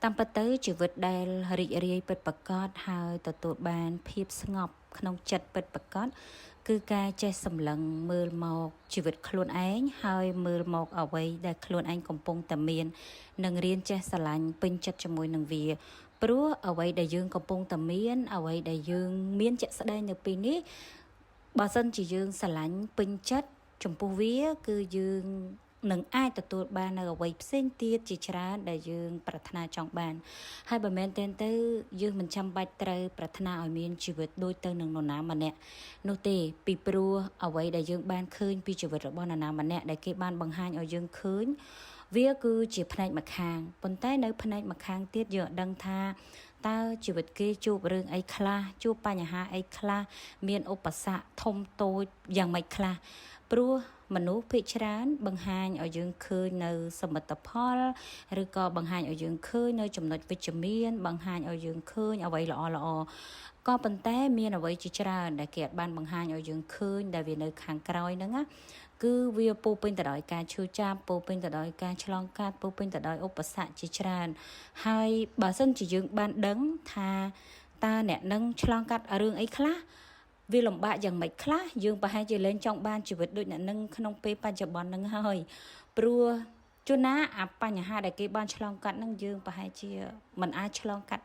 តាមពិតទៅជីវិតដែលរីករាយពិតប្រាកដហើយទទួលបានភាពស្ងប់ក្នុងចិត្តពិតប្រាកដគឺការចេះសម្លឹងមើលមកជីវិតខ្លួនឯងហើយមើលមកអ្វីដែលខ្លួនឯងកំពុងតែមាននិងរៀនចេះស្រឡាញ់ពេញចិត្តជាមួយនឹងវាព្រោះអ្វីដែលយើងកំពុងតែមានអ្វីដែលយើងមានជាក់ស្ដែងនៅពេលនេះបើសិនជាយើងស្រឡាញ់ពេញចិត្តចំពោះវាគឺយើងនឹងអាចទទួលបាននៅអ្វីផ្សេងទៀតជាច្រើនដែលយើងប្រាថ្នាចង់បានហើយបើមែនទែនទៅយើងមិនចាំបាច់ត្រូវប្រាថ្នាឲ្យមានជីវិតដូចទៅនឹងនរណាម្នាក់នោះទេពីព្រោះអ្វីដែលយើងបានឃើញពីជីវិតរបស់នរណាម្នាក់ដែលគេបានបង្ហាញឲ្យយើងឃើញវាគឺជាផ្នែកម្ខាងប៉ុន្តែនៅផ្នែកម្ខាងទៀតយើងអត់ដឹងថាតើជីវិតគេជួបរឿងអីខ្លះជួបបញ្ហាអីខ្លះមានឧបសគ្គធំតូចយ៉ាងម៉េចខ្លះព្រោះមនុស្សភាគច្រើនបង្ហាញឲ្យយើងឃើញនៅសមិទ្ធផលឬក៏បង្ហាញឲ្យយើងឃើញនៅចំណុចវិជ្ជមានបង្ហាញឲ្យយើងឃើញអ្វីល្អល្អក៏ប៉ុន្តែមានអ្វីជាច្រើនដែលគេអត់បានបង្ហាញឲ្យយើងឃើញដែលវានៅខាងក្រោយហ្នឹងណាគឺវាពោពេញទៅដោយការឈឺចាប់ពោពេញទៅដោយការឆ្លងកាត់ពោពេញទៅដោយឧបសគ្គជាច្រើនហើយបើសិនជាយើងបានដឹងថាតើអ្នកនឹងឆ្លងកាត់រឿងអីខ្លះវាលំបាកយ៉ាងម៉េចខ្លះយើងប្រហែលជាលែងចង់បានជីវិតដូចអ្នកនឹងក្នុងពេលបច្ចុប្បន្ននឹងហើយព្រោះជួនណាអាបញ្ហាដែលគេបានឆ្លងកាត់នឹងយើងប្រហែលជាមិនអាចឆ្លងកាត់